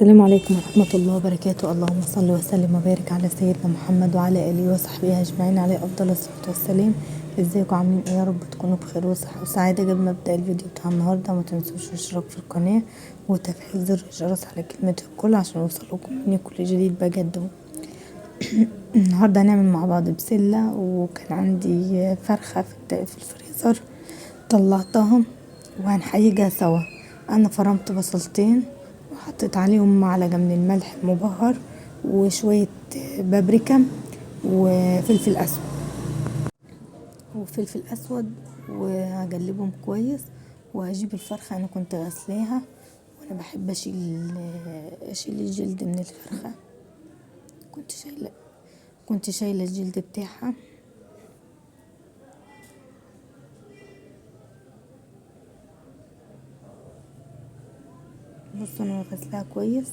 السلام عليكم ورحمة الله وبركاته. اللهم صل وسلم وبارك على سيدنا محمد وعلى آله وصحبه أجمعين، عليه أفضل الصلاة والسلام. ازيكم عاملين ايه؟ يا رب تكونوا بخير وصحة وسعادة. قبل ما ابدأ الفيديو بتاع النهاردة ما تنسوش الاشتراك في القناة وتفعيل زر الجرس على كلمة الكل عشان يوصلكم مني كل جديد بقدمه. النهاردة هنعمل مع بعض بسلة، وكان عندي فرخة في الفريزر طلعتها وهنحيجها سوا. انا فرمت بصلتين وحطيت عليهم معلقة من الملح المبهر وشوية بابريكا وفلفل اسود وهقلبهم كويس. وهجيب الفرخة، انا كنت غسلاها وانا بحب اشيل الجلد من الفرخة، كنت شايلة الجلد بتاعها. بصوا انا غسلاها كويس.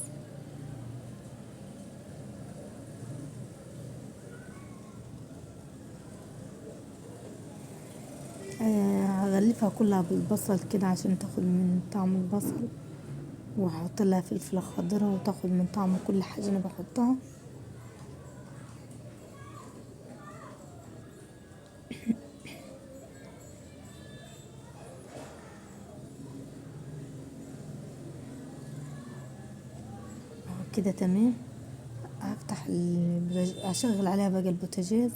هغلفها كلها بالبصل كده عشان تاخد من طعم البصل، وهحط لها فلفله خضراء وتاخد من طعم كل حاجه انا بحطها. كده تمام. هفتح هشغل عليها بقى البوتاجاز.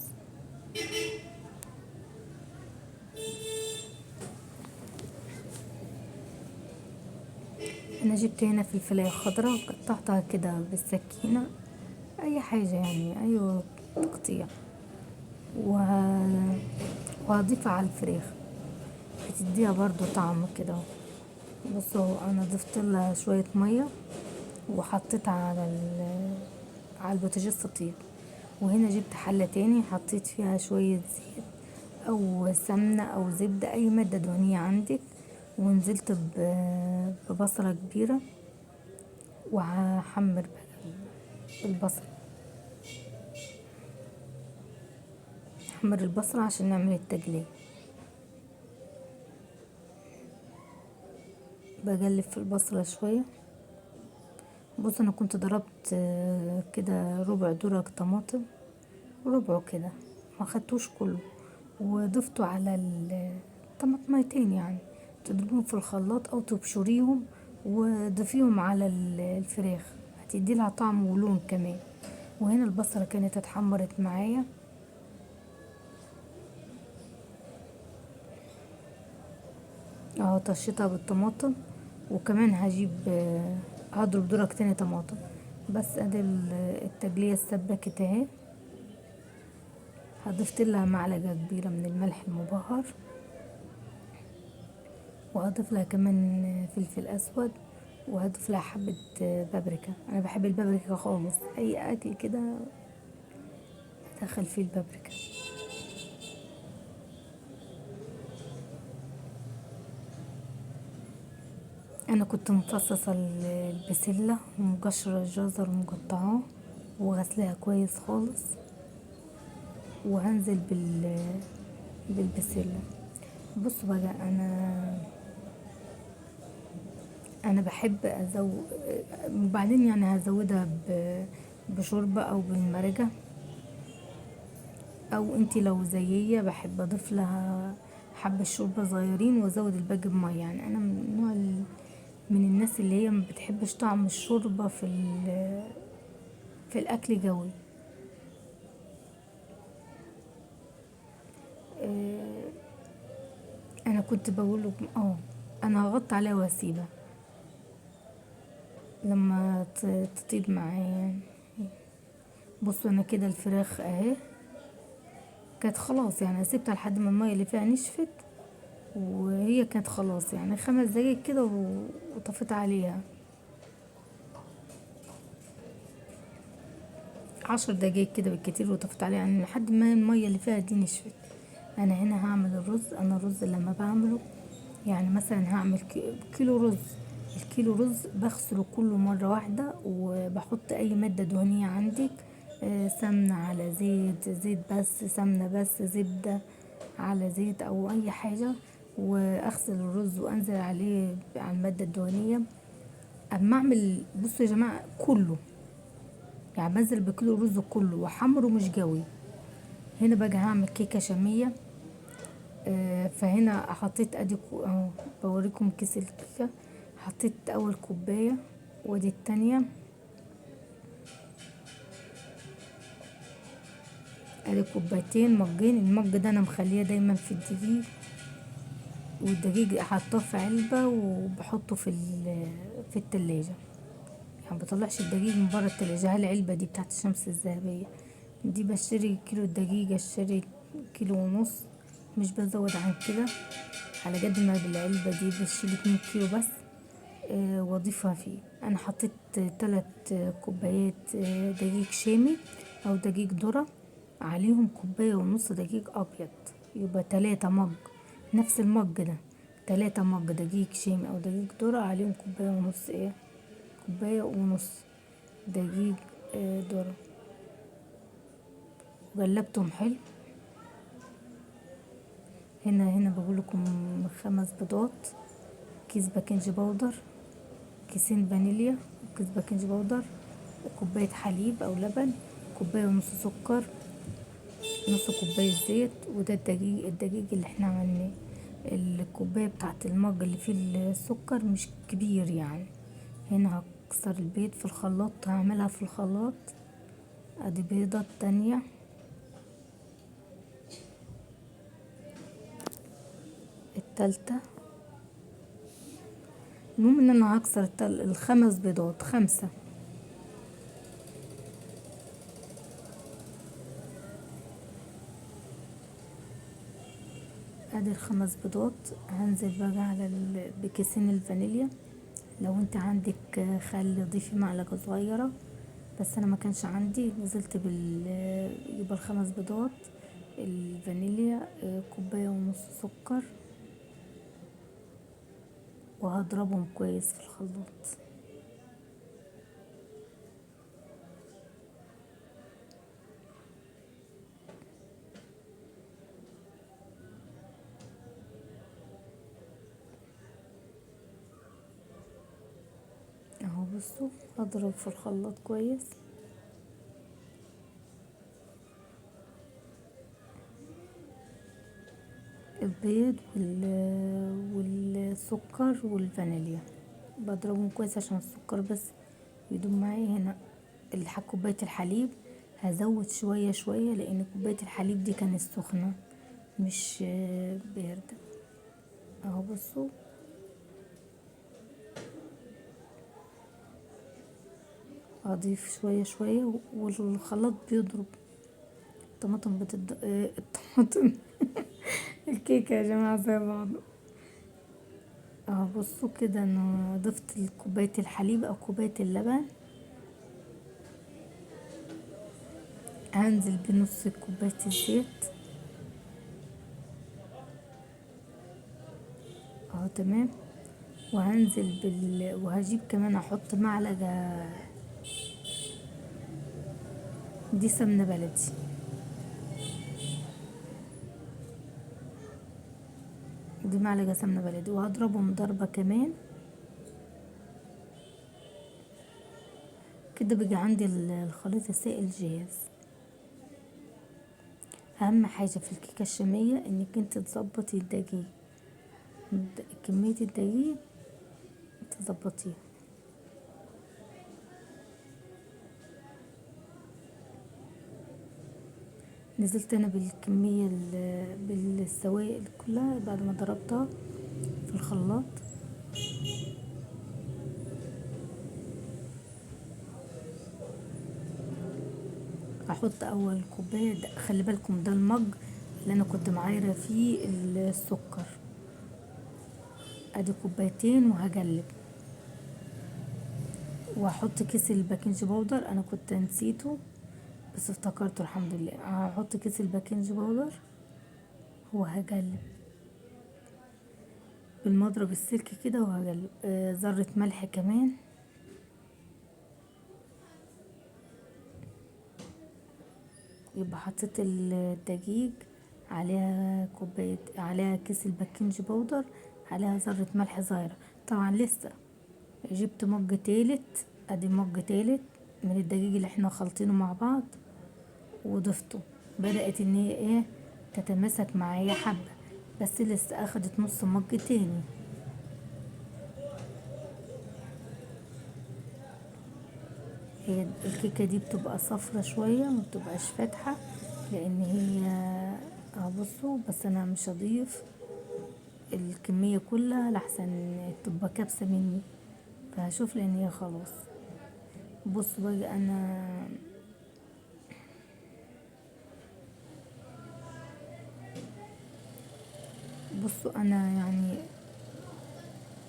انا جبت هنا فلفلايه خضراء وقطعتها كده بالسكينه، اي حاجه يعني، اي تقطيع، وهضيفها على الفراخ، بتديها برضو طعم كده. بصوا انا ضفت لها شويه ميه وحطيتها على البوتاجاز تطيب. وهنا جبت حله تاني حطيت فيها شويه زيت او سمنه او زبده، اي ماده دهنيه عندك، ونزلت ببصله كبيره وهحمر البصل. هحمر البصله عشان نعمل التقليه. بقلب في البصله شويه. بص انا كنت ضربت كده ربع درج طماطم، ربعه كده ما خدتوش كله، وضفته على الطماطميتين، يعني تضربيهم في الخلاط او تبشريهم وضيفيهم على الفراخ، هتدي لها طعم ولون كمان. وهنا البصله كانت اتحمرت معايا. اهو طشيتها بالطماطم، وكمان هجيب هضرب درج تاني طماطم. بس ادي التقليه اتسبكت اهي. هضفت لها معلقه كبيره من الملح المبهر، وهضيف لها كمان فلفل اسود، وهضيف لها حبه بابريكا. انا بحب البابريكا خالص، اي اكل كده ادخل فيه البابريكا. انا كنت مفصصه البسله ومقشره الجزر ومقطعاه وغسلاها كويس خالص، وهنزل بالبسله. بصوا بقى انا بحب ازود، وبعدين يعني هزودها بشوربه او بالمرقه، او انتي لو زيي بحب اضيف لها حبه شوربه صغيرين وازود الباقي بميه. يعني انا من نوع من الناس اللي هي ما بتحبش طعم الشوربه في الاكل قوي. انا كنت بقول لكم انا هغطي عليها واسيبها لما تطيب معايا. بصوا انا كده الفراخ اهي كانت خلاص، يعني سيبتها لحد ما الميه اللي فيها نشفت، وهي كانت خلاص يعني 5 دقايق كده وطفيت عليها، 10 دقايق كده بالكتير وطفيت عليها، يعني لحد ما الميه اللي فيها دي نشفت. انا هنا هعمل الرز. انا الرز لما بعمله يعني مثلا هعمل كيلو رز، الكيلو رز بغسله كله مرة واحدة، وبحط اي مادة دهنية عندك، سمنة على زيت، زيت بس، سمنة بس، زبدة على زيت او اي حاجة، واغسل الرز وانزل عليه على المادة الدهنية. اما اعمل بصوا يا جماعة كله، يعني بنزل بكيلو الرز كله وحمره مش قوي. هنا بقى هعمل كيكة شامية. فهنا حطيت ادي اهو بوريكم كيس الكيكه. حطيت اول كوباية وادي التانية، ادي كوبايتين مجين. المج ده انا مخليه دايما في الدقيق، والدقيق حاطاه في علبة وبحطه في التلاجة، يعني مبطلعش الدقيق من بره التلاجة. هالعلبه دي بتاعت الشمس الذهبية دي بشتري كيلو الدقيق، اشتري كيلو ونص، مش بزود عن كده، على قد ما بالعلبة دي بشيل 2 كيلو بس. واضيفها فيه. انا حطيت 3 كوبايات دقيق شامي او دقيق ذرة، عليهم كوباية ونص دقيق ابيض، يبقى 3 مج، نفس المج ده 3 مج دقيق شامي او دقيق ذرة، عليهم كوباية ونص ايه، كوباية ونص دقيق ذرة. وقلبتهم حلو. هنا بقول لكم 5 بيضات، كيس baking powder، كيسين فانيليا، وكيس baking powder، كوباية حليب او لبن، كوباية ونص سكر، نص كوباية زيت. وده الدقيق اللي احنا عملناه. الكوباية بتاعت المج اللي فيه السكر مش كبير يعني. هنا هكسر البيض في الخلاط، هعملها في الخلاط. ادي بيضة التانية، التالتة. المهم ان انا هكسر ال5 بيضات، 5. ادي ال5 بيضات. هنزل بقى على بكيسين الفانيليا. لو انت عندك خل ضيفي معلقة صغيرة، بس انا ما كانش عندي، نزلت يبقى ال5 بيضات، الفانيليا، كوباية ونص سكر، وهضربهم كويس في الخلاط. اهو بصوا هضرب في الخلاط كويس. البيض والسكر والفانيليا بضربهم كويس عشان السكر بس يدوب معايا. هنا كوباية الحليب هزود شوية شوية، لان كوباية الحليب دي كانت سخنة مش باردة. اهو بصوا اضيف شوية شوية، والخلاط بيضرب. الطماطم الطماطم الكيكة يا جماعة زي بعض. اهو بصوا كده انا ضفت كوباية الحليب او كوباية اللبن. هنزل بنص كوباية الزيت اهو تمام. وهنزل وهجيب كمان احط معلقة دي سمنة بلدي. دي معلقة سمنة بلدي، وهضربهم ضربة كمان كده. بقى عندي الخليط السائل جاهز. اهم حاجة في الكيكة الشامية انك انت تظبطي الدقيق، كمية الدقيق تظبطيها. نزلت انا بالكمية بالسوائل كلها بعد ما ضربتها في الخلاط. هحط اول كوباية، خلي بالكم ده المج اللي انا كنت معايره فيه السكر. ادي كوبايتين، وهقلب واحط كيس ال baking powder. انا كنت نسيته بس افتكرته الحمد لله. هحط كيس ال baking powder وهقلب بالمضرب السلك كده، وهقلب. ذرة ملح كمان. يبقى حطيت الدقيق عليها كوباية، عليها كيس ال baking powder، عليها ذرة ملح صغيرة. طبعا لسه جبت مج تالت، ادي مج تالت من الدقيق اللي احنا خلطينه مع بعض وضفته. بدأت ان هي ايه تتماسك معايا حبة، بس لسه اخدت نص مج تاني. هي الكيكة دي بتبقى صفرة شوية، ما بتبقاش فاتحة، لان هي بصوا بس انا مش هضيف الكمية كلها لحسن تبقى كبسة مني، فهشوف لان هي خلاص. بصوا بقى انا بصوا انا يعني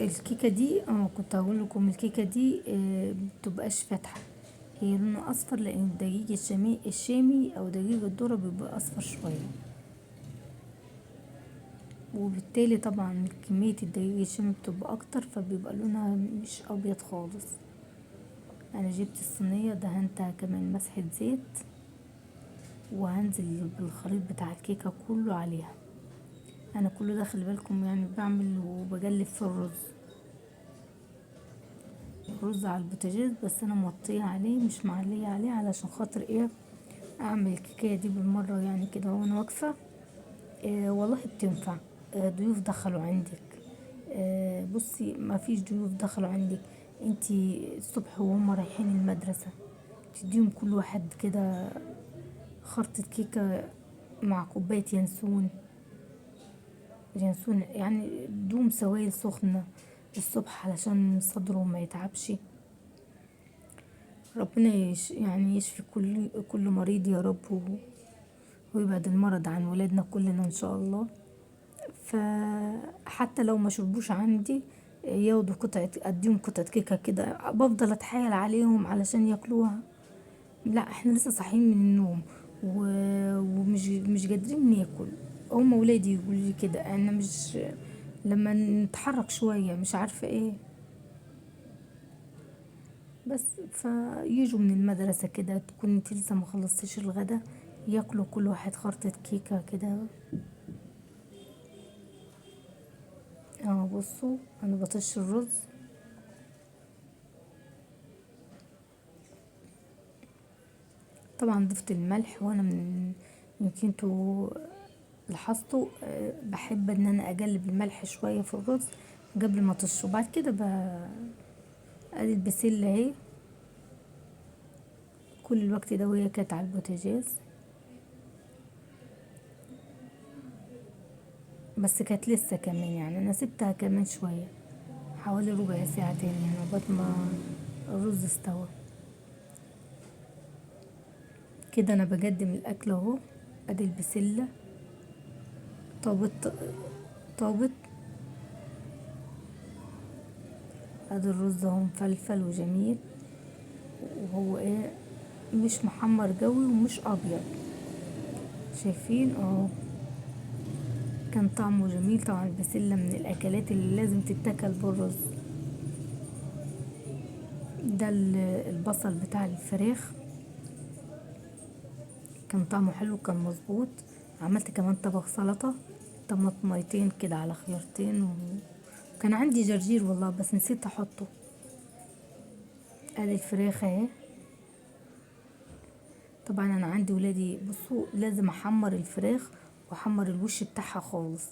الكيكة دي كنت هقول لكم الكيكة دي مبتبقاش فاتحة، هي لونها اصفر لان الدقيق الشامي او دقيق الذرة بيبقى اصفر شوية، وبالتالي طبعا كمية الدقيق الشامي بتبقى اكتر، فبيبقى لونها مش ابيض خالص. انا جبت الصينية دهنتها كمان مسحة زيت، وهنزل بالخليط بتاع الكيكة كله عليها. انا كله ده خلي بالكم يعني بعمل وبجلب في الرز على البوتاجاز، بس انا موطيه عليه مش معليه عليه علشان خاطر ايه اعمل الكيكه دي بالمره يعني كده وانا واقفه. والله بتنفع. ضيوف دخلوا عندك، بصي ما فيش ضيوف دخلوا عندك، انتي الصبح وهم رايحين المدرسه تديهم كل واحد كده خرطة كيكه مع كوبايه ينسون يعني دوم سوائل سخنه الصبح علشان صدره ما يتعبش. ربنا يعني يشفي كل مريض يا رب، ويبعد المرض عن ولادنا كلنا ان شاء الله. فحتى لو ما شربوش عندي ياخدوا قطعة، اديهم قطعة كيكة كده، بفضل اتحايل عليهم علشان ياكلوها. لا احنا لسه صاحيين من النوم ومش مش قادرين ناكل، هم ولادي يقولوا لي كده، انا مش لما نتحرك شوية مش عارفة ايه بس. فيجوا من المدرسة كده تكون انت لسه ما خلصتيش الغدا، ياكلوا كل واحد خرطة كيكة كده. بصوا انا بطش الرز. طبعا ضفت الملح، وانا من يمكن انتوا لاحظتوا بحب ان انا اقلب الملح شوية في الرز قبل ما اطشه. بعد كده ادي البسلة اهي، كل الوقت ده وهي كانت على البوتاجاز، بس كانت لسه كمان يعني انا سبتها كمان شوية حوالي ربع ساعة تاني يعني لغاية ما الرز استوى كده. انا بقدم الاكل اهو، ادي البسلة طابت طابت، ادي الرز اهو مفلفل وجميل، وهو ايه مش محمر قوي ومش ابيض، شايفين اهو كان طعمه جميل. طبعا البسلة من الاكلات اللي لازم تتاكل بالرز. ده البصل بتاع الفراخ كان طعمه حلو، كان مظبوط. عملت كمان طبق سلطة طماطميتين كده على خيارتين، وكان عندي جرجير والله بس نسيت احطه. ادي الفراخ اهي. طبعا انا عندي ولادي بصوا لازم احمر الفراخ واحمر الوش بتاعها خالص.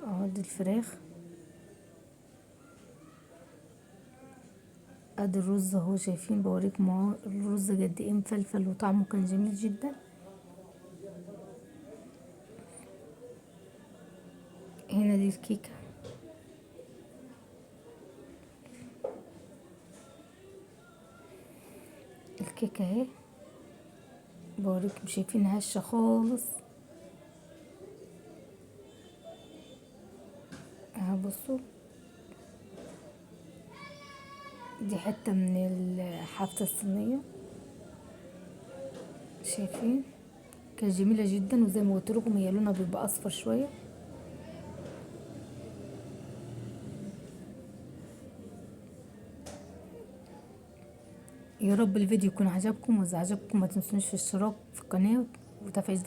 اهو دي الفراخ، ادي الرز اهو، شايفين بوريكم اهو الرز قد ايه مفلفل وطعمه كان جميل جدا. هنا دي الكيكة، الكيكة اهي بوريكم، شايفين هشة خالص اهو. بصوا دي حتة من حافة الصينية، شايفين كانت جميلة جدا. وزي ما قلت لكم هي لونها بيبقى اصفر شوية. يا رب الفيديو يكون عجبكم، واذا عجبكم ما تنسونيش في الاشتراك في القناة وتفعيل